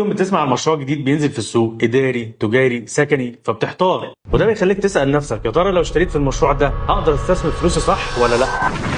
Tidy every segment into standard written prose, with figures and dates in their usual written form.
يوم بتسمع عن مشروع جديد بينزل في السوق، اداري، تجاري، سكني، فبتحتار، وده بيخليك تسال نفسك: يا ترى لو اشتريت في المشروع ده هقدر استثمر فلوسي صح ولا لا؟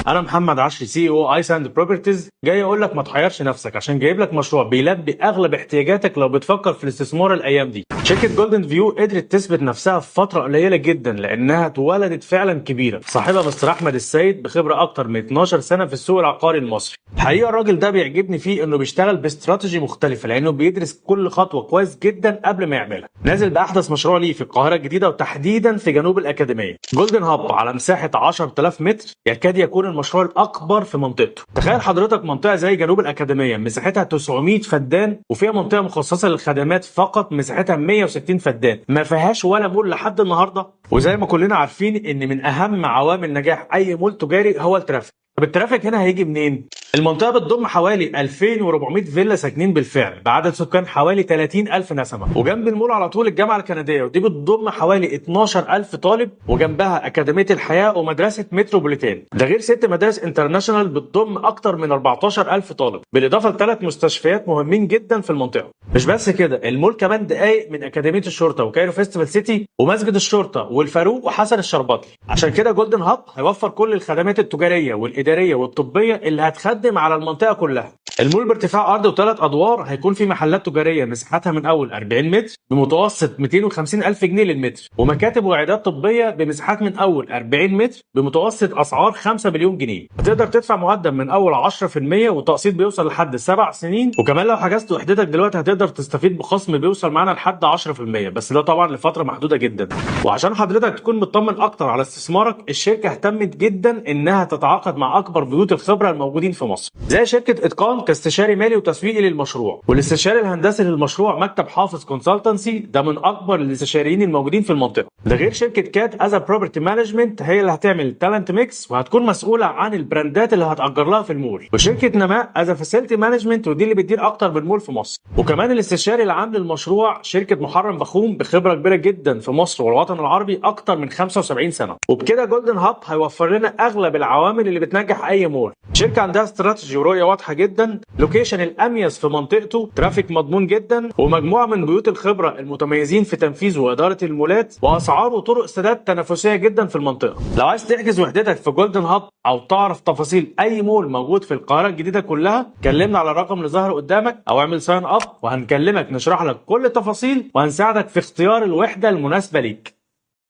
انا محمد عشري، CEO ايساند Properties، جاي اقول لك ما تحيرش نفسك، عشان جايب لك مشروع بيلبي اغلب احتياجاتك لو بتفكر في الاستثمار الايام دي. شركة جولدن فيو قدرت تثبت نفسها في فترة قليله جدا لانها اتولدت فعلا كبيره. صاحبها مستر احمد السيد بخبره اكتر من 12 سنة في السوق العقاري المصري. الحقيقة الراجل ده بيعجبني فيه انه بيشتغل باستراتيجي مختلفه، لانه بيدرس كل خطوة كويس جدا قبل ما يعملها. نازل باحدث مشروع ليه في القاهرة الجديدة وتحديدا في جنوب الاكاديميه، جولدن هاب، على مساحة 10,000 متر، يكاد يكون المشروع الاكبر في منطقته. تخيل حضرتك منطقة زي جنوب الاكاديمية مساحتها 900 فدان، وفيها منطقة مخصصة للخدمات فقط مساحتها 160 فدان، ما فيهاش ولا مول لحد النهارده. وزي ما كلنا عارفين ان من اهم عوامل نجاح اي مول تجاري هو ال traffic. طب ال traffic هنا هيجي منين؟ المنطقة بتضم حوالي 2400 فيلا ساكنين بالفعل بعدد سكان حوالي 30,000 نسمة، وجنب المول على طول الجامعة الكندية، ودي بتضم حوالي 12,000 طالب، وجنبها أكاديمية الحياة ومدرسة متروبوليتان، ده غير ست مدارس international بتضم أكتر من 14,000 طالب، بالإضافة لثلاث مستشفيات مهمين جدا في المنطقة. مش بس كده، المول كمان دقايق من أكاديمية الشرطة و Cairo Festival City ومسجد الشرطة والفاروق وحسن الشربتلي. عشان كده جولدن هاب هيوفر كل الخدمات التجارية والإدارية والطبية اللي هتخدم على المنطقة كلها. المول بارتفاع ارض وثلاث ادوار، هيكون في محلات تجارية مساحتها من اول 40 متر بمتوسط 250 الف جنيه للمتر، ومكاتب وعيادات طبية بمساحات من اول 40 متر بمتوسط اسعار 5 مليون جنيه. هتقدر تدفع مقدم من اول 10% وتقسيط بيوصل لحد 7 سنين، وكمان لو حجزت وحدتك دلوقتي هتقدر تستفيد بخصم بيوصل معانا لحد 10%، بس ده طبعا لفترة محدودة جدا. وعشان حضرتك تكون مطمن اكتر على استثمارك، الشركة اهتمت جدا انها تتعاقد مع اكبر بيوت الخبرة الموجودين في مصر، زي شركة اتقان كاستشاري مالي وتسويقي للمشروع، والاستشاري الهندسي للمشروع مكتب حافظ Consultancy، ده من اكبر الاستشاريين الموجودين في المنطقه، ده غير شركة كات as property management هي اللي هتعمل tenant mix وهتكون مسؤولة عن البراندات اللي هتأجر لها في المول، وشركه نماء as facility management، ودي اللي بتدير اكتر من مول في مصر. وكمان الاستشاري العام للمشروع شركة محرم بخوم بخبره كبيرة جدا في مصر والوطن العربي اكتر من 75 سنه. وبكده جولدن هاب هيوفر لنا اغلب العوامل اللي بتنجح اي مول: شركة عندها استراتيجي ورؤية واضحة جدا، location الاميز في منطقته، traffic مضمون جدا، ومجموعة من بيوت الخبرة المتميزين في تنفيذ واداره المولات، واسعار وطرق سداد تنافسية جدا في المنطقه. لو عايز تحجز وحدتك في جولدن هاب او تعرف تفاصيل اي مول موجود في القاهرة الجديدة كلها، كلمنا على الرقم اللي ظاهر قدامك او اعمل sign up وهنكلمك نشرح لك كل التفاصيل وهنساعدك في اختيار الوحدة المناسبة ليك.